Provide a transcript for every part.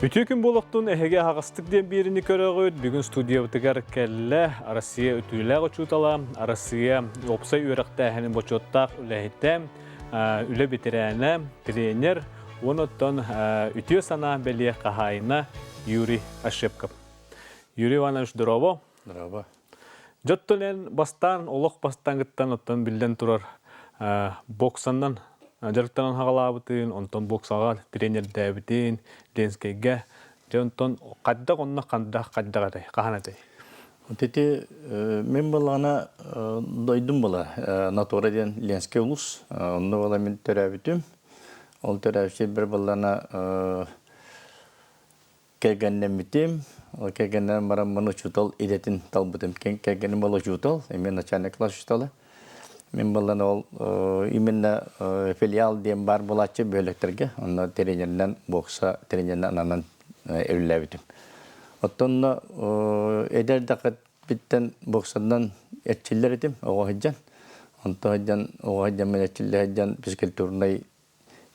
Үтүө күн буолуохтун эһиги аһаҕастык диэн биэриини көрөҕүт. Бүгүн студиябытыгар кэллэ Россия үтүөлээх учуутала, Россия уопсай үөрэхтээһинин бочуоттаах үлэһитэ, үлэ бэтэрээнэ, тренер, уонна оттон үтүө санаа бэлиэ хаһаайына Юрий Ошепков. Юрий Иванович, здорово. Здорово. Дьоттон эн бастаан, олох бастаҥыттан оттон биллэн турар боксаннан дьарыктанан хаҕалаабытын, онтон боксаҕа тренердээбитин, Ленскэйгэ. Дьэ онтон хайдах онно хайдах хайдах этэй, хаһан этэй? Вот ити мен балаҕана дойдум була Натура диэн Ленскэй улус. Онно була мин төрөөбүтүм. Ол төрөөбүт бир баллана Кэргэннэммитим. Ол кэргэннэнэн бараммын учуутал идэтин талбытым. Кэргэним был учуутал, эмиэ начальник класс учуутала. Мин булан ол именно филиал диэн баар буолааччы бөһүөлэктэргэ. Онно тренеринэн бокса тренеринэн ананан үлэлээбитим. Оттон эдэр дэххитпиттэн боксанан эрчиллэр этим оҕо сылдьан. Онтон сылдьан оҕо сылдьан эрчиллэ сылдьан физкультурнай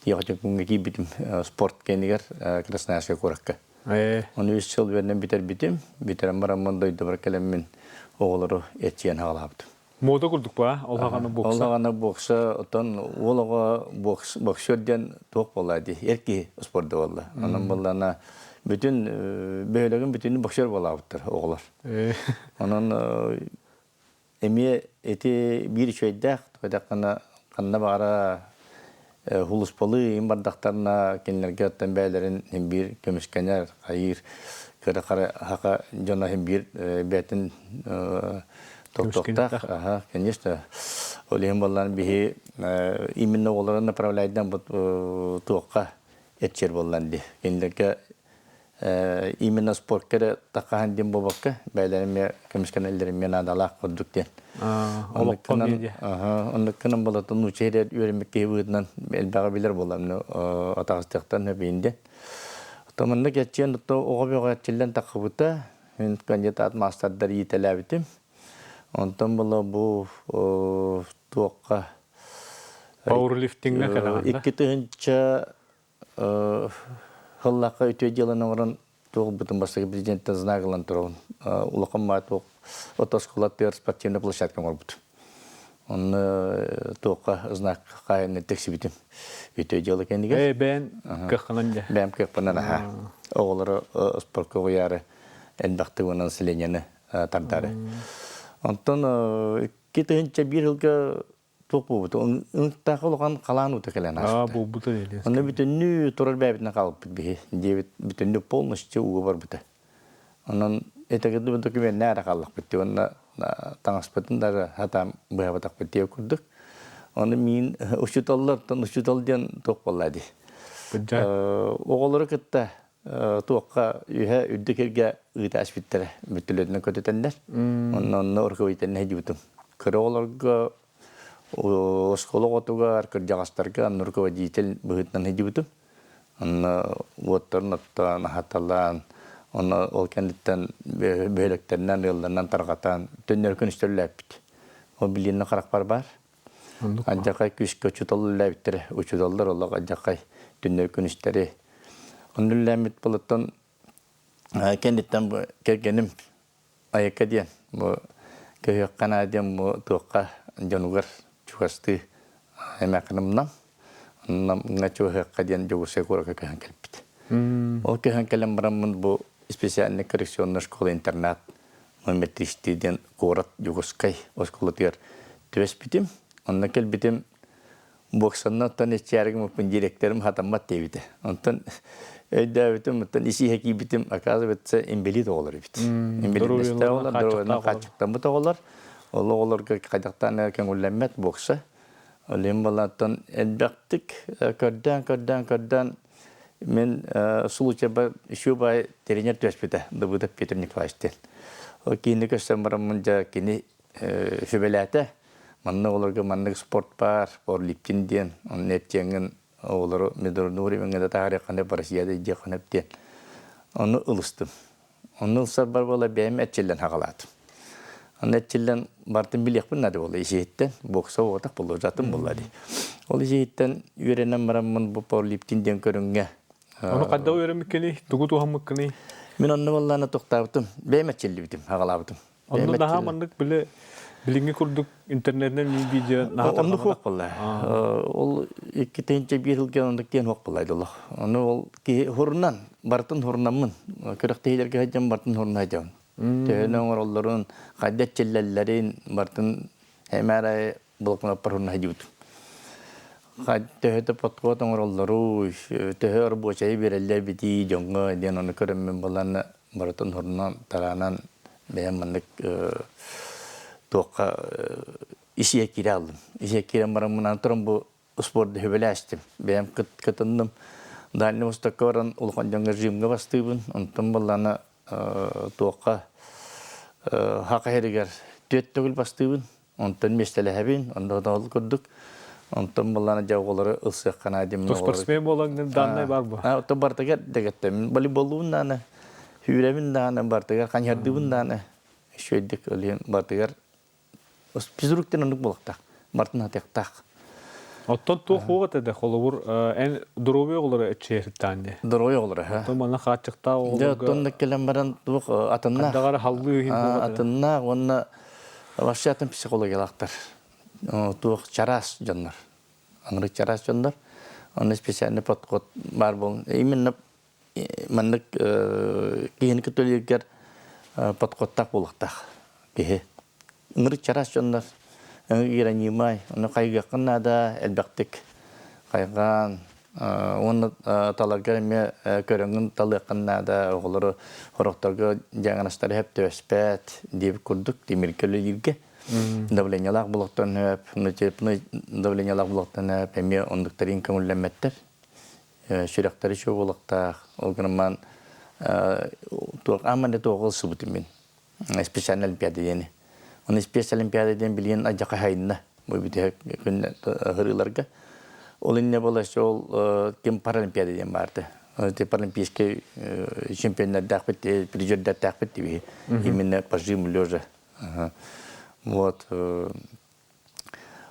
Тиэхиньикумҥа киирбитим спорт кэннигэр Красноярскай куоракка. Ону үс сыл үөрэнэн бүтэрбитим. Бүтэрэн бараммын дойдубар кэлэммин оҕолору эрчийэн хаалаабытым. Мода курдук ба? Ол хаҕана бокса? Ол хаҕана бокса, оттон уол оҕо бокс, боксер диэн туох буолла дии, эр киһи спорда буолла. Онон буоллаана бүтүн бөһүөлэгин бүтүннүү боксер буолаабыттар оҕолор. Онон Эмиэ ити биир үчүгэйдээх, хайдаххына ханна баҕара хулуспалыы им бардахтарына кинилэргэ оттон бэйэлэрин син биир көмүскэнэр, хайыыр, кыра-хара хака дьоно син биир бэйэтин токтуохтаах. Аха, конечно. Ол иһин буоллаан биһи именно оҕолору направляйдан бут туохха эрчийэр буоллаан дии. Кинилэргэ именно спортка эрэ такаһан диэн буолбакка, бэйэлэрин эмиэ көмүскэнэллэрин эмиэ наадалаах курдук диэн. Оннуккунан болотун нуучча иһэр үөрэммит киһи быһыытынан элбэҕи билэр буолан атаҕастыахтан сөбүйүн диэн. Маннык эрчийэн оҕо бөҕө эрчиллэн таххыбыта, мин кандидат маастардар иитэлээбитим. Онтон була бу туохха Пауэрлифтиҥҥэ кэлэҕин да? 2000 Хыллаахха үтүө дьыаланы оҥорон туох бутун бастакы президенттэн знак ылан турабын. Улахан баа туох отоскула тыар спортивный площадка оҥорбут. Онно туохха знак хаайын тексибитим. Үтүө дьыала кэннигэр. Ээ бэйэн кыаххынан дьэ. Бэйэм кыахпынан аха. Оҕолору спортка уйаары элбэхтик уонна населениены тардары. Онтон 2001 жылга туох буолбут ынтаах улахан халаан уута кэлэн ааспыта. Буолбута диэн. Онно бүтүннүү турар бэйэбитинэн хаалбыппыт биһи. Диэбит бүтүннүү полностью ууга барбыта. Онон этэгирди документнэ эрэ хааллахпыт дии уонна таҥаспытын да хатаан быһабатахпыт диэ курдук. Ону миин учууталлартан учуутал диэн туох буолла дии. Оҕолору кытта туохха үһэ үрдүк иргэ ыыта аспиттэрэ бүттүлэринэн көтүтэннэр. Онно онно руководителинэ сылдьыбытым. Кыра оҕолорго оскуола оҕотугар, кырдьаҕастарга онно руководитель быһыытынан сылдьыбытым. Онно уоттарын оттоон, аһаталаан, онно ол кэнниттэн бөһүөлэктэринэн, ыалларынан тарҕатан, төннөрү күнүстэр Ол билиэннэ харахпар баар. Алдьархай күүскэ учуутал үлэлээбиттэрэ. Учууталлар олох алдьархай түннэр күнүстэри. Онно үлэлээммит болуттан кэнниттэн бу кэргэним Айыкка диэн бу көһүөххэ наада диэн бу туохха дьонугар чугастыы эмээххинымнам. Онно чугаһыахха диэн Дьокуускай куоракка көһөн кэлбит. Ол көһөн кэлэн бараммын бу специальный коррекционная школа-интернат номер 33 диэн куорат Дьокуускай оскуолатыгар түбэспитим. Онно кэлбитим боксанна оттон иччээригим директорым хатаммат диэбитэ. Онтон өйдөөбүтүм, оттон ис-иһэ киирбитим, оказывается, инбэлиит оҕолор эбит. Инбэлииттээх оҕолор, доруобуйанан хааччахтаммыт оҕолор. Ол оҕолорго хайдахтаан көҥүллэммэт бокса. Ол иһин балааттан элбэхтик көрдөөн, көрдөөн, көрдөөн Мин случайбар еще бай тренер түөспүтэ Давыдов Петр Николаевич диэн. Ол киинни көстөн бараммын дьэ кини сүбэлээтэ. Манна оҕолорго маннык спорт баар, Орлиптин диэн, онно эттиэҥҥин оҕолору международный уровеҥҥа да таһаарыаххына Россияда илдьиэххинэ диэн. Ону ылыстым. Онно ылсарбар буола бэйэм эрчиллэн хаҕалаатым. Онно эрчиллэн бартын билиэхпин наада буолла исиһиттэн, бокса буолбатах буолла, атын буолла дии. Ол исиһиттэн үөрэнэн бараммын бу пауэрлифтинг диэн көрүҥҥэ Ону хайдах үөрэммиккиний, тугу туһаммыккыный? Мин онно буоллаана тохтаабытым, бэйэм эрчиллибитим, аҕалаабытым. Онно наһаа маннык били билиҥҥи курдук интернетинэн видео наһаа Оннук хуох буолла. Ол 2001 сылга оннук диэн хуох буолла дылах. Ону ол киһи хурунан, бартын хурунаммын. Күрэхтэһиилэргэ сылдьан бартын хурунна сылдьабын. Төһөнү оҥороллорун, хайда эрчиллэллэрин бартын эмээрэ блокноттар хурунна сылдьыбытым. Төһөтө подход оҥороллоруй, төһө рабочайы биэрэллэр битии дьоҥҥо диэн ону көрөммүн балан барытын хурунан тараанан бэйэм маннык туохха исиэ киирэ алдым. Исиэ киирэн бараммын туран бу спорду сөбүлээстим. Бэйэм кытынным. Дальний Востокка баран улахан дьоҥҥо жимҥа бастыыбын. Онтон баллана туохха хака иһэригэр түөрт төгүл бастыыбын. Онтон миэстэлэһэбин. Онно ол курдук. Онтон баллана дьэ оҕолору ылсыахха наада диэн. Спортсмен буолан даннай бар бу. Оттон бартыгар дэгеттем. Волейболлуун дааны, сүүрэбин дааны, бартыгар ханьардыыбын дааны. Үчүгэйдик ылыйын бартыгар физруктен оннук буолуохтаах. Бартын хатыахтаах. Оттон туох уоҕа этэ холобур эн доруобуйа оҕолоро эччиэриттаан дии. Доруобуйа оҕолоро ха. Оттон манна хааччахтаах Дьэ оҕолорго оттон да кэлэн баран туох атыннаах. Хайдаҕар халлыы иһин туох этэ. Атыннаах уонна вообще атын психологиялаахтар. Туох чараас дьоннор. Аңырык чараас дьоннор. Онно специальный подход баар буолун. Именно маннык киһини кытта үлэлииргэр подходтаах буолуохтаах киһи. Ыңырык чараас дьоннор иронимай, ону хайгыаххын наада элбэхтик хайҕаан уонна таларгар эмиэ көрөҥҥүн талыаххын наада оҕолору сорохторго дьаҥанастары сөп түбэспэт диэбит курдук тимиргэ үлэлииргэ давлениелаах булуохтан сөп, внутренний давлениелаах булуохтан сөп эмиэ оннуктарын көҥүллэммэттэр сүрэхтэри чуобулуктаах ол гынан туох ааман да туох ылсыбытым мин специальный олимпиада диэни оны спец олимпиада диэн билигин адьака хайынна бу бүтэһик күн ыһырыыларга ол инне буола ол ким паралимпиада диэн баарты паралимпийский чемпионнардаахпыт призердэрдээхпит диби именно по жиму лежа вот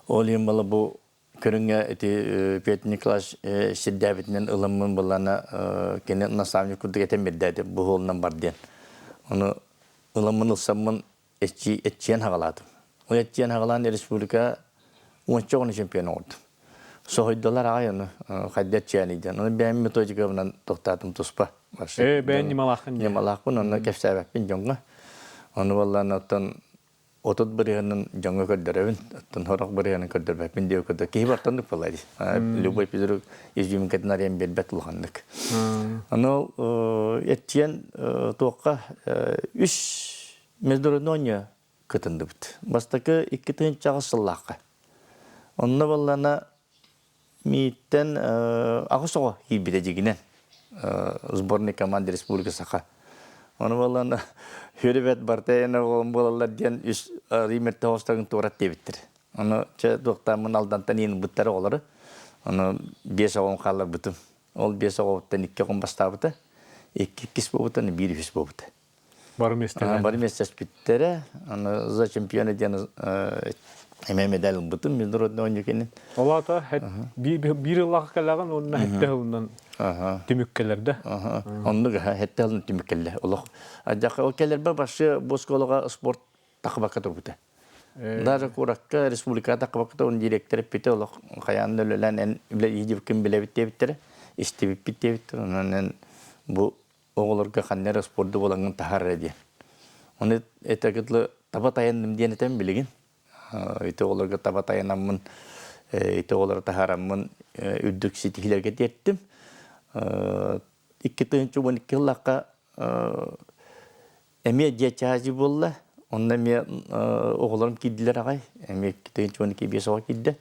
ол иһин была бу Көрүҥҥэ ити Петр Николаевич сирдээбитинэн ыламмын былаана кини наставник курдук этэн биэрдээти бу суолунан бар диэн. Ону ыламмын ылсаммын эччийэн хаҕалаатым. Ол эччийэн хаҕалаан республика уонча оҕону чемпион оҥордум. Соһуйдулар аҕай ону хайда эччийэний диэн. Ону бэйэм методикабынан тохтоотум туспа. Ээ бэйэн ньымалааххын Ньымалаахпын онно кэпсээбэппин дьоҥҥо. Ону буоллаан оттон 30 бырыһыанын дьоҥҥо көрдөрөбүн, оттон сорох бырыһыанын көрдөрбөппүн диэбит курдук киһи бартан буолла дии. Любой физрук изюминкатын арыйан биэрбэт улаханнык. Аны эттиэн туохха үс международный кытындыбыт. Бастакы 2008 сыллаахха. Онно баллана мииттэн аҕыс оҕо киирбитэ дьигинэн сборной команды Республика Саха. Ону буолан хүрүбэт барта буолаллар диэн үс римерте хостогун туорат диэбиттэр. Ону чэ туохтааммын Алдантан иин ылбыттар оҕолору. Ону биэс оҕом хаалларбытым. Ол биэс оҕобуттан икки оҕом бастаабыта. Икки иккис буолбута, биир үһүс буолбута. Бары миэстэлээн. Бары миэстэспиттэрэ. Аны за чемпиона диэн эмэ медаль ылбытым международный оонньуу кэннин. Ол аата биир ыллаах кэлэҕин уонна хэтте сылынан түмүк кэлэр да. Оннук хэтте сылынан түмүк кэллэ. Олох ол кэлэрбэ башы бу оскуолаҕа спорт тахыбакка турбута. Даже куоракка республикаҕа тахыбакка он директор эппитэ олох хайаан да үлэлээн эн үлэлиибиккин билэбит диэбиттэрэ, истибиппит диэбиттэр. Онон эн бу оҕолорго ханна эрэ спорду булаҥҥын таһаар эрэ диэн. Ону этэ таба тайанным диэн этэн билигин. Ити оҕолорго таба тайанаммын, ити оҕолору таһаараммын үрдүк ситиһиилэргэ тиэртим. 2012 сыллаахха эмиэ дьиэ буолла. Онно эмиэ оҕолорум киирдилэр аҕай. Эмиэ 2012 биэс оҕо киирдэ.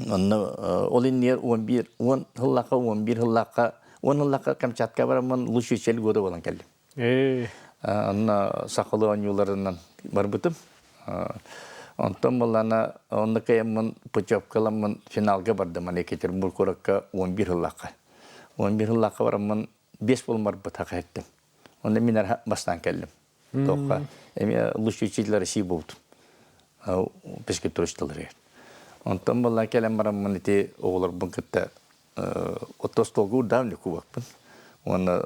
Онно ол иннигэр 11 10 сыллаахха 11 сыллаахха 10 сыллаахха Камчатка бараммын лучший цель года буолан кэллим. Онно сахалыы оонньууларынан барбытым. Онтон буллана онно кыйаммын путевкаламмын финалга бардым аны Екатеринбург куоракка 11 сыллаахха. 11 сыллаахха бараммын 5 буолан барбыт хакайттым. Онно мин бастаан кэллим. Тоққа эмиэ лучший учитель России буолбутум. Физкультура учителлэригэр. Онтон буолла кэлэн бараммын ити оҕолорбун кытта Отто остуолга урдаам кубокпын уонна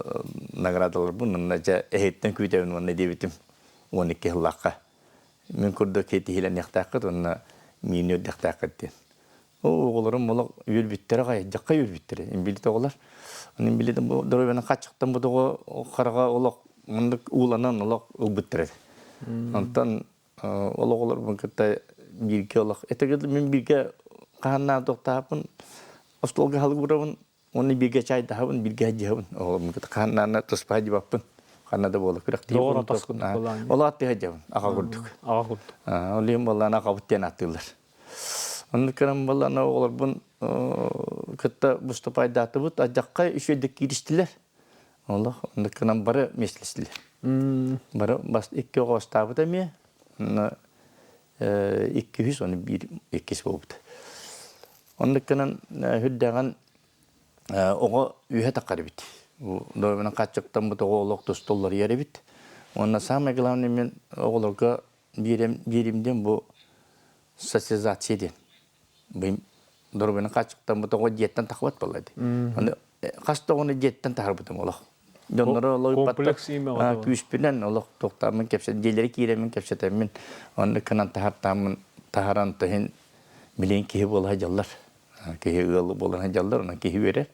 наградаларбын уонна дьэ эһиттэн күүтэбин уонна диэбитим 12 сыллаахха мин курдук киһилэниэхтээххит уонна миини үрдэхтээххит диэн. Оҕолорум олох үөрбүттэрэ хайдахха үөрбүттэрэ имбилит оҕолор. Аны имбилит бу доруобуйаны хаччыктан бу тоҕо хараҕа олох маннык ууланан олох ылбыттар этэ. Онтон ол оҕолорбун кытта бииргэ олох это мин бииргэ хаһаннаан туохтаахпын остуолга халык уурабын уонна бииргэ чайдаһабын бииргэ сылдьыһабын оҕолорбун кытта хаһаннаана туспа сылдьыбаппын ханна да буола күрэхтии Доҕор атас курдук буолаан ол ааттыы сылдьабын аҕа курдук аҕа курдук ол иһин буоллаана аҕабыт диэн ааттыыллар оннук гынан буоллаана оҕолорбун кытта выступайдаатыбыт адьахха үчүгэйдик кииристилэр Олох оннук гынан бары миэстэлэстилэр. Бары бас икки оҕо бастаабыта эмиэ. Онно икки үһүс, ону биир иккис буолбута. Оннук гынан үрдээҕин оҕо үөһэ таххар эбит. Доруобуйанан хааччахтаммыт оҕо олох тустулларыйар эбит. Уонна самое главное мен оҕолорго биэрим диэн бу социализация диэн. Доруобуйаны хааччахтаммыт оҕо дьиэттэн тахсыбат буолла дии. Аны хас да оҕону дьиэттэн таһаарбытым олох. Дьонноро олох күүспүнэн олох туохтааммын кэпсэт дьиэлэри киирэммин кэпсэтэммин оннук гынан таһартааммын таһаран тыһын билигин киһи буола сылдьаллар. Киһи ыал буолан сылдьаллар, онон киһи үөрэр.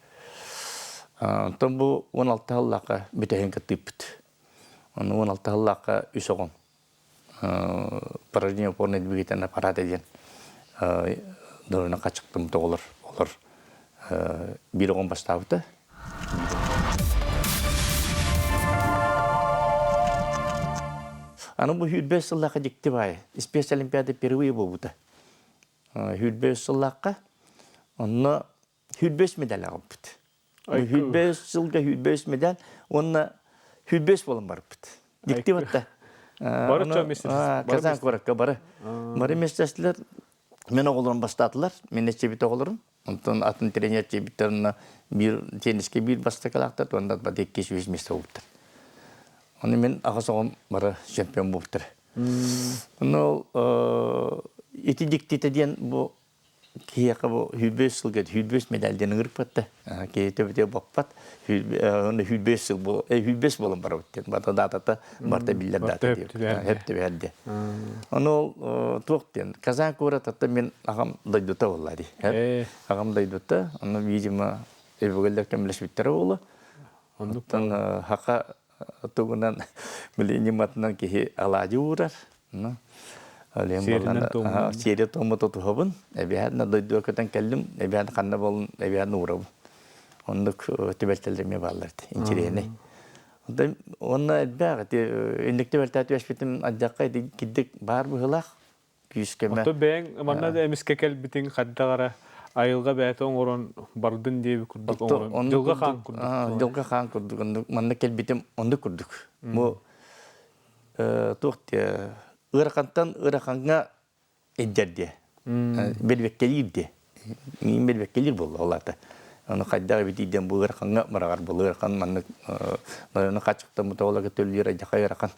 Онтон бу 16 сыллаахха бүтэһин кыттыыппыт. Ону 16 сыллаахха үс оҕом порождение опорной двигательный аппарата диэн дорона хачыктым оҕолор олор биир оҕом бастаабыта. Аны бу 25 сыллаахха дьикти баайы. Спец Олимпиада впервые буолбута. 25 сыллаахха онно 25 медаль аҕалбыт. 25 сылга 25 медаль уонна 25 буолан барбыт. Дьикти батта. Бары Казан куоракка бары. Бары местестилер. Мен оҕолорум бастаатылар. Мен эчебит оҕолорум. Онтон атын тренер чебиттер биир тенниске биир бастакылаахтар, уонна бат иккис үс месте буолбуттар. Оны мен аҕыс оҕом бары чемпион буолбуттар. Ону ити дьиктитэ диэн бу Киһиэхэ бу 105 сылга 105 медаль диэн ыҥырыппат да. Киһи төбөтүгэр баппат. 105 сыл бу 105 буолан барабыт диэн. Барта датата барта биллэр дата диэн. Хөп түбэһэр диэн. Ону ол туох диэн Казан куорат аттан мин аҕам дойдута буолла дии. Аҕам дойдута, ону видимо өбүгэлэр көмөлөспүттэрэ буолуо. Оннуктан хака тугунан били ньыматынан киһи алаадьы уурар. Сиэри туому тутуһабын, эбиһээн дойдуга көтөн кэллим, эбиһээн ханна буолун, эбиһээн уурабын. Оннук түбэлтэлэр эмиэ бааллар интириэһинэй. Онно элбэх ити инник түбэлтэ түбэспитим алдьархай ити кирдик баар быһыылаах күүс-көмө. Ото бэйэҥ манна да эмискэ кэлбитиҥ хайдах эрэ айылҕа бэйэтэ оҥорон бардын диэби курдук оҥорон дьылҕа хаан курдук. Дьылҕа хаан курдук оннук манна кэлбитим оннук курдук. Бу туох диэ ыарахантан ыарахаҥҥа илдьэр диэ бэлбэккэлиир диэ миин бэлбэккэлиир буолла ол аата ону хайдах эбитий диэн бу ыарахаҥҥа бараҕар бу ыарахан маннык нойону хаччыктаммыт оҕолорго төлүүр адьахай ыарахан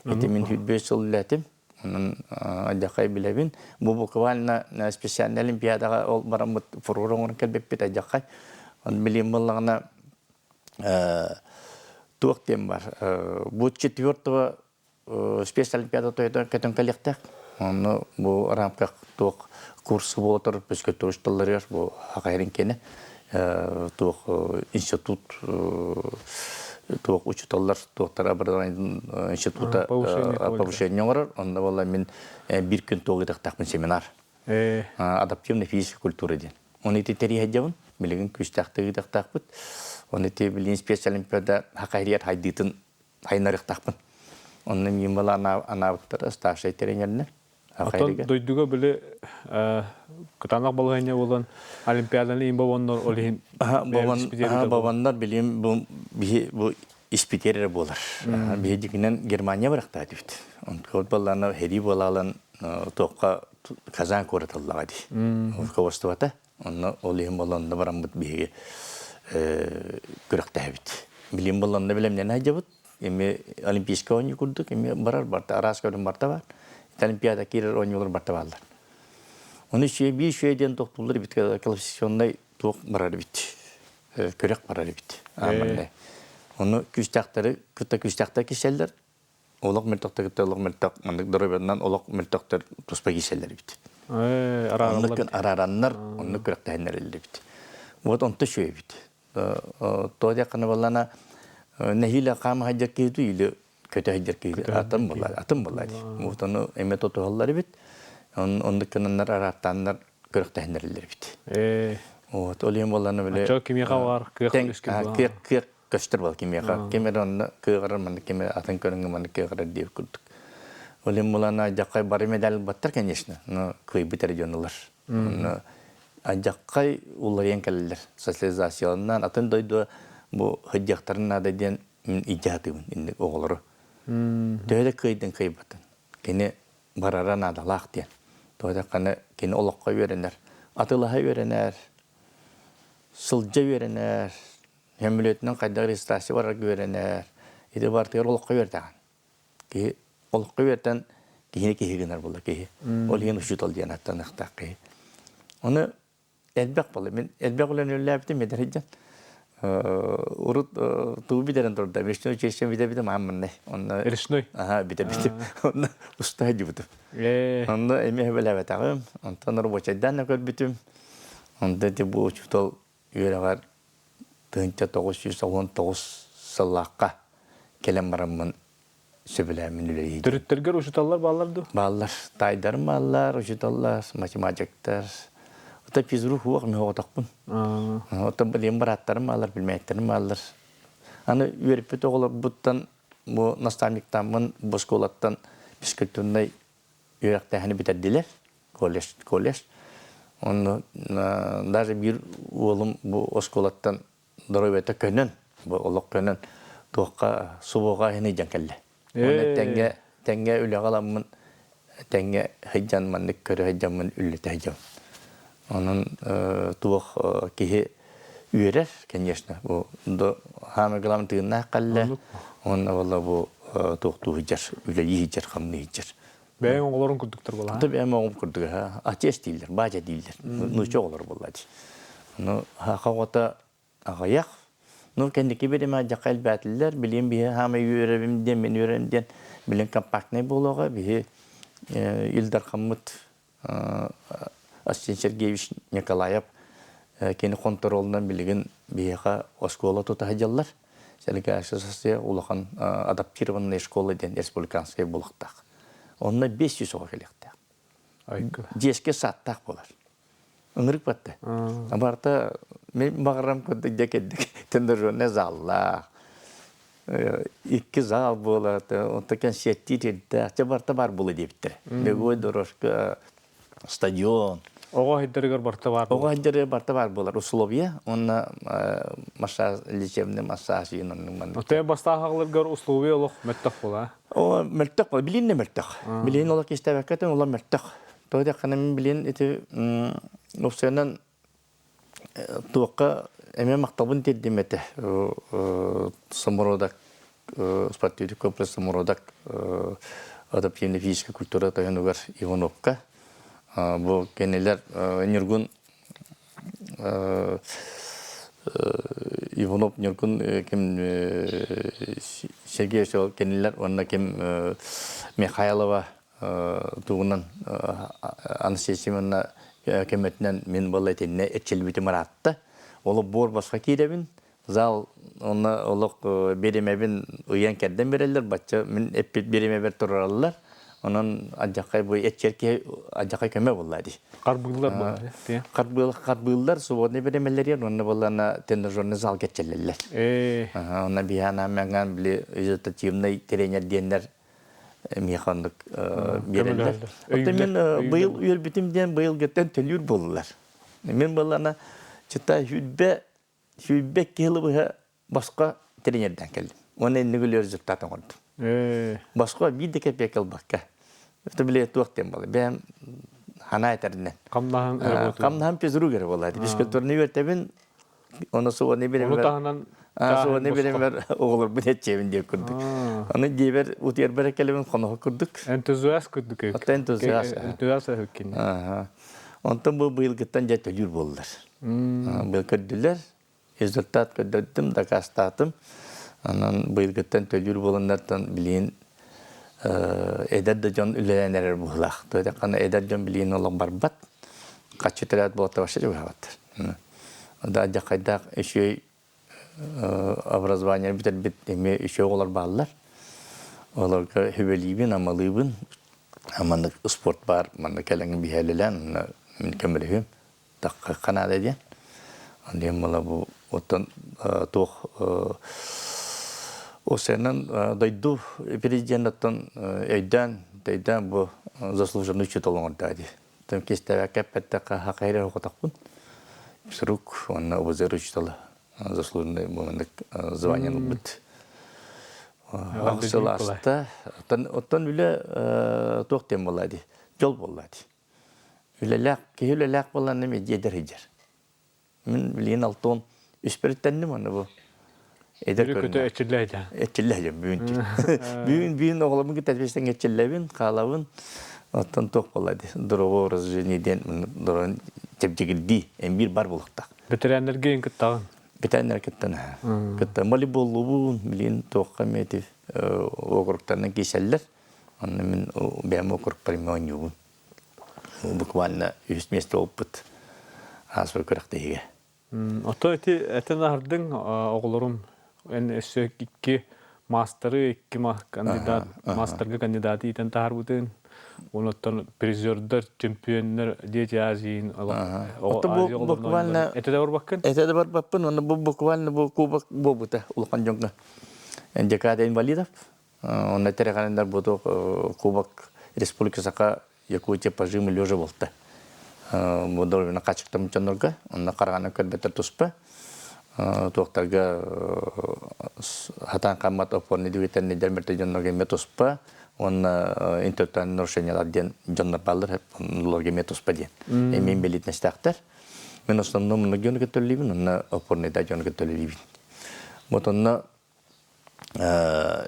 ити мин 25 сыл үлэлээтим онон адьахай билэбин бу буквально специальный олимпиадаҕа ол бараммыт фурор оҥорон кэлбиппит адьахай он билим буоллаҕына туох диэн бар бу четвертого спецолимпиада тойотон көтөн кэлиэхтээх онно бу рамках туох курс буолатар физкультуристалларыгар бу хахайрын киэнэ туох институт туох учууталлар туохтара образование института повышение оҥорор онно буолла мин биир күн туох ыытыахтаахпын семинар адаптивная физическая культура диэн Оны ити тэрийэдьабын, билигин күүстээхтик ыытыахтаахпыт. Оны ити билигин спецолимпиада хахайрияр хайдыытын хайнарыахтаахпын. Онно миин бала анаабыттара старшай тренеринэн. Оттон дойдуга били кытаанах балаһыанньа буолан олимпиаданы иин бобоннор ол иһин бобоннор билим бу биһи бу испитер эрэ буолар. Биһи дьиҥинэн Германия барахтаат эбит. Онтукабыт баллаана һэрии буолаалан туохха Казан куорат ыллаҕа дии. Руководствота. Онно ол иһин буолла онно бараммыт биһиги күрэхтэһэбит. Билим буолла онно бэлэмнэнэ сылдьабыт. Эми олимпийскай оонньуу курдук эми барар барта араас көрүҥ барта бар. Олимпиада киирэр оонньуулар барта бааллар. Ону үчүгэй биир үчүгэй диэн тохтууллар эбит классификационнай туох барар эбит, күрэх барар эбит. Ааманнай. Ону күүстээхтэри кытта күүстээхтэр киселлэр, олох мөлтөхтөр кытта олох мөлтөх, маннык доруобуйанан олох мөлтөхтөр туспа киселлэр эбит. Араараллар. Оннук араараннар, оннук күрэхтэһиннэр эбит. Вот онто үчүгэй эбит. Тоҕо диэххинэ буоллаҕына, нэһиилэ хаама сылдьар киһи или көтө сылдьар киһи атын буолар, атын буолар. Вот ону эмэ тутуһаллар эбит. Оннук гынаннар араартааннар күрэхтэһиннэрэллэр эбит. Вот ол иһин буоллаҕына били Оччо кимиэхэ баар кыах үөскүүр кыах кыах көстөр буол кимиэхэ. Ким эрэ онно кыаҕырар, маннык ким эрэ атын көрүҥҥэ маннык кыаҕырар диэбит курдук. Ол иһин буоллаҕына дьаххай бары медаль баттар, конечно, но кыайбыт эрэ дьон ылар. Онно алдьархай уларыйан кэлэллэр. Социализацияланан атын дойду бу сылдьыахтарын наада диэн мин илдьэ сатыыбын инник оҕолору. Төһө да кыайдын кыайбатын. Кини барара наадалаах диэн. Тоҕо диэххинэ кини олоххо үөрэнэр, атылаһа үөрэнэр, сылдьа үөрэнэр, сөмөлүөтүнэн хайдах регистрация барарга үөрэнэр. Ити барытыгар олоххо үөрдэҕин. Киһи олоххо үөртэн киһини киһи гынар буолла киһи. Ол иһин учуутал диэн аттаныахтаах киһи. Ону элбэх буолла. Мин элбэх үлэни үлэлээбитим эдэр сылдьан. Урут тугу бүтэрэн турда. Речной училище бүтэрбитим ааммыннай. Онно Речной? Аха, бүтэрбитим. Онно уста сылдьыбытым. Онно эмиэ сөбүлээбэтэҕим. Онтон рабочайдаан да көрбүтүм. Онто ити бу учуутал үөрэҕэр 1999 сыллаахха кэлэн бараммын сөбүлээммин үлэлиир. Төрүттэргэр учууталлар бааллар дуо? Бааллар. Таайдарым бааллар, учууталлар, математиктар. Оттон физрук суох мин оҕотохпун. Оттон билигин бырааттарым бааллар, билмээттэрим бааллар. Аны үөрэппит оҕолорбуттан бу наставниктааммын бу оскуолаттан физкультурнай үөрэхтээһини бүтэрдилэр. Колледж, колледж. Онно даже биир уолум бу оскуолаттан доруобуйата көнөн, бу олох көнөн туохха субуоҕа иһин ыйдьан кэллэ. Уонна тэҥҥэ тэҥҥэ үлэҕэ аламмын тэҥҥэ сылдьан маннык көрө сылдьаммын үллэтэ сылдьабын. Онон туох киһи үөрэр, конечно, бу хаамай главный тыыннаах кэллэ. Уонна буолла бу туохтуу сылдьар, үлэлии сылдьар, хамныы сылдьар. Бэйэҥ оҕолорун курдуктар буолла. Ата бэйэм оҕом курдук отец дииллэр, батя дииллэр. Нуучча оҕолор буолла дии. Ну, хаха оҕото аҕыйах. Ну, кэнники биримэ дьаха элбээтилэр, билиэн биһи хаамай үөрэбим диэн, мин үөрэм диэн, билин компактнай буолуоҕа, биһи Ил Дархаммыт Арсен Сергеевич Николаев кини хонтуруолунан билигин биһиэхэ оскуола тута сылдьаллар. Сэлгээсэ улахан адаптированная школа диэн республиканскай булуктаах. Онно 500 оҕо кэлиэхтээх. Дьиэскэ сааттаах буолар. Ынырык батта. Барыта мен баҕарам курдук дьэ кэлдик тренажерный заллаах. Икки зал буолар, онто кэнсиэттиир сирдээх, дьэ барыта бар буолуо диэбиттэрэ. Беговой дорожка, стадион. Оҕо айдарыгар барыта баар Оҕо айдарыгар барыта баар буолар условия уонна массаж, лечебный массаж иин оннук маннык. Оттон бастаах аҕаларгар условия олох мөлтөх буола. О, мөлтөх буола. Билин да мөлтөх. Билин олох кистээбэккэ олох мөлтөх. Тоҕо диэххинэ мин билин ити опциянан туохха эмиэ махталбын тиэрдим этэ. Самородок спортивный комплекс Самородок адаптивная физическая культура тойонугар Ивановка. Бу кинилэр Ньургун Иванов Ньургун ким Сергей кинилэр уонна ким Михайлова тугунан Анастасия Семеновна көмөтүнэн мин буолла итиннэ эрчиллибитим ыраатта. Ол буор босхо киирэбин, зал онно олох бириэмэбин ыйан кэрдэн береллер, бачча мин эппит бириэмэбэр турараллар. Онон адьаххай бу эччэр киһи адьаххай көмө буолла дии. Харбыыллар буолла дии. Харбыыл харбыыллар свободный бириэмэлэригэр уонна буоллана тренажерный зал кэччэллэллэр. Онно биһиэхэ анаан били результативный тренер диэннэр миэхэ оннук биэрэллэр. Оттон мин быйыл үөрбүтүм диэн быйылгыттан төлүүр буоллулар. Мин буоллана чыта сүүрбэ сүүрбэ киһи быһа босхо тренердэн кэллим. Уонна иннигил результат оҥордум. Босхо биир да кэпиэк ылбакка. Это били туох диэн буолла. Бэйэм ханаа этэринэн. Хамнаһын Хамнаһын физрук эрэ буолла. Физкультураны үөртэбин Оны суоны Ону таһынан суоны биримэр оҕолорбун этчиэбин диэн курдук. Аны диэбэр утуйарбар кэлэбин хоноһо курдук. Энтузиаст курдук. Ата энтузиаст. Энтузиаст өһүккин. Онтон бу быйылгыттан дьэ төлүүр буоллар. Быйыл көрдүлэр, результат көрдөрдүм, дакаастаатым. Онон быйылгыттан төлүүр буоланнартан билигин эдэр да дьон үлэлээн эрэр быһыылаах. Туоххана эдэр дьон билигин олох барбат. Хаччы төлөөт буолта вообще чугаһаабаттар. Да дьахайдаах үчүгэй образование бүтэрбит эмиэ үчүгэй оҕолор бааллар. Олорго сүбэлиибин, амалыыбын. Маннык спорт баар, манна кэлэҥ биһэлилээн, мин көмөлөһүм. Тахха наада диэн. Диэн буола бу оттон туох осенан дойду президент оттон өйдөөн өйдөөн бу заслуженный учитель оҥордо дии. Тым кистээбэккэ эппэттэххэ хахайра хотохпун. Сурук уонна ОБЗР учителя заслуженный бу звание ылбыт. Сыл аста. Оттон үлэ туох диэн буолла дии. Дьол буолла дии. Үлэлээх, киһи үлэлээх буолланна медиа эдэр. Мин билигин алтон үспэриттэнним аны бу. Эдэр көтө эчиллэ этэ. Эчиллэ бүгүн. Бүгүн бүгүн оҕолорбун кытта эппистэн эчиллэбин, хаалабын. Оттон туох буолла дии. Здорового образа жизни диэн дорон чэбдигирдии эмбир бар булуктах. Ветераннарга кыттаҕын. Ветераннар кыттан. Кыттан волейболлубун, билин туохха метив округтарынан киселлер. Онно мин бэйэм округпар оонньуубун. Буквально үһүс миэстэ буолбут ааспыт күрэхтэһиигэ. Ото ити этэн аһардыҥ оҕолорум эн өссө икки маастары икки кандидат маастарга кандидаты иитэн таһаарбытын онуттан призердар чемпионнар Дети Азии Ото бу буквально этэ да барбаккын этэ да барбаппын уонна бу буквально бу кубок буолбута улахан дьоҥҥо декада инвалидов Онно тэрэҕэннэр бу кубок Республика Саха Якутия по жиму лежа буолта. Бу дорогуна хачыктам дьоннорго, онно хараҕынан көрбөтөр туспа. Туохтарга хатаан хаммат опорный двигательный дәрмерте дьоннорго эмиэ туспа. Уонна интеллектуальный нарушениялар диэн дьоннор бааллар, оннуларга эмиэ туспа диэн. Эмиэ инбэлиитинэстээхтэр. Мен основном онно дьону көтөллүүбүн, онно опорныйда дьону көтөллүүбүн. Вот онно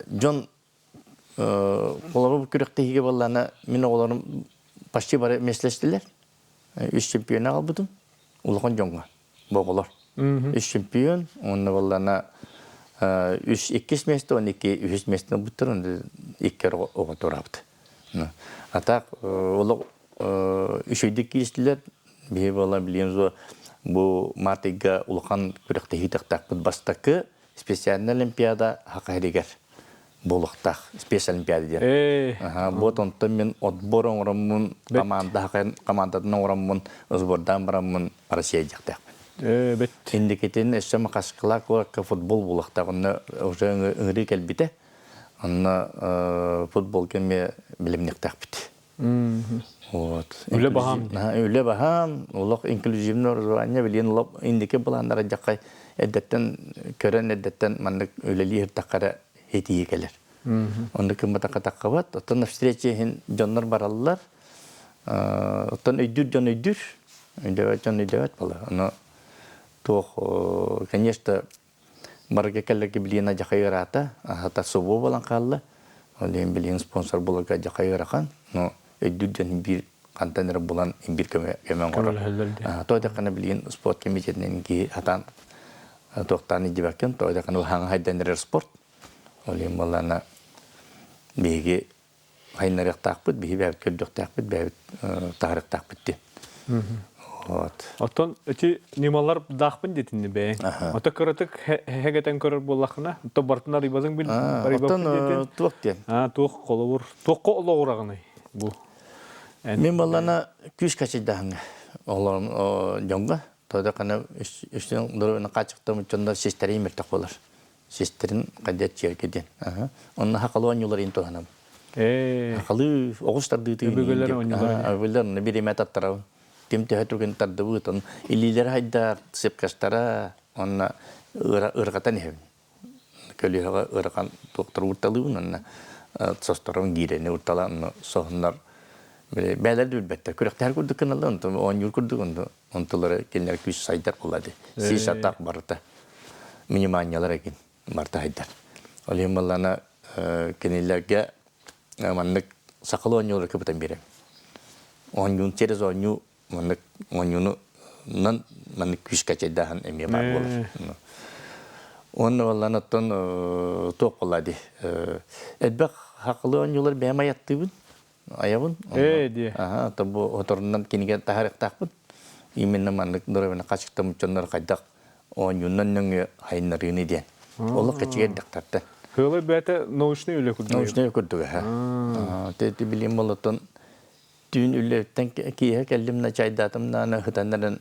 Дьон холобур күрэхтэһиигэ буоллаҕына мин оҕолорум почти бары миэстэлэстилэр. Үс чемпионы аҕалбытым улахан дьоҥҥо бу оҕолор. Үс чемпион уонна буоллаҕына үс иккис миэстэ уонна икки үһүс миэстэни ылбыттар уонна икки оҕо туораабыт. А так олох үчүгэйдик кииристилэр. Биһи буолла билиэн бу март ыйга улахан күрэхтэһии тахтаахпыт бастакы специальная олимпиада Хакаһиригэр буолуохтаах спецолимпиада диэн. Вот онтон мин отбор оҥороммун команда командатын оҥороммун сбордаан бараммын Россия диэхтээхпин. Бэт. Индикитин өссө Махачкала куоракка футбол буолуохтаах. Онно уже ыҥырыы кэлбитэ. Онно футболга эмиэ билимниэхтээхпит. Вот. Үлэ баһаам. Үлэ баһаам, олох инклюзивный образование билигин олох индики былааннара дьаххай эрдэттэн көрөн эрдэттэн маннык үлэлии сыртахха эрэ итии кэлэр. Оннук кымматахха таххабат. Оттон на встрече иһин дьоннор бараллар. Оттон өйдүүр дьон өйдүүр. Өйдөбөт дьон өйдөбөт буолар. Ону туох, конечно, Барыга кэллэргэ билиэн адьахай ыараата, аһата собуо буолан хаалла. Ол иһин билигин спонсор буларга адьахай ыарахан, но өйдүүр дьон биир хантан эрэ булан биир көмө көмө оҥорор. Тоҕо диэххинэ билигин спорт комитетинэн киһи хатаан туохтаан илдьибэккин, тоҕо диэххинэ хаҥа хайдан эрэр спорт. Ол иһин буоллаҕына биһиги хайыннарыахтаахпыт, биһи бэйэбит көрдүөхтээхпит, бэйэбит таһарыахтаахпыт диэн. Вот. Оттон ити ньымалар даахпын диэтинни бэйэҥ. Ото кыратык хэгэтэн көрөр буоллаххына, то бартын арыйбатыҥ бил Оттон туох диэн? Аа, туох холобур, туохха олоҕураҕыный бу? Мин баллана күүс качайдаһыҥа олорон дьоҥго, тода кана үстүн дорогуна хаачыктамыт дьоннор систэрин мөлтөх болар. Систэрин хайдат чиэргэ диэн. Онно хахалы оонньууларын туһанабын. Хахалы оҕус тардыытын Өбүгэлэр оонньуулара. Өбүгэлэр онно бириэмэ таттарабын. Ким төһө түргэн тардыбыт, он илиилэрэ хайдар, сыпкастара, онно ырҕатан иһэбин. Көлүөһэҕэ ыарахан туохтар уурталыыбын, онно состорон гиирэни уртала, онно соһуннар бээлэр да билбэттэр. Күрэхтэһэр курдук гыналлар, онтон оонньуур курдук, онтулары кинилэр күүс сайдар буолла дии. Сис атах барыта минимальнялар эгин барыта сайдар. Ол иһин буоллаҕына кинилэргэ маннык сахалыы оонньуулары кыбытан биэрэм. Оонньуун через оонньуу Маннык оонньууну маннык күүскэ ачайдааһын эмиэ баар буолар. Уонна баллан оттон туох буолла дии. Элбэх хакылы оонньуулар бэйэм аяттыыбын, айабын. Ээ дии. Аха, то бу оторунан кинигэ таһарыктаахпын. Именно маннык доровина хачыктамыт дьоннор хайдах оонньуунан нөҥүө хайыннарыыны диэн. Олох кэчигэр дактартан. Кыылы бэйэтэ научный үлэ курдук. Научный курдук, аха. Те билим болотон түүн үлэттэн киэһэ кэллим на чайдаатым нааны хытан эрэн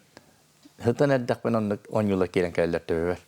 хытан эрдэхпин оннук оонньуулар киирэн кэллэр төбөбөр.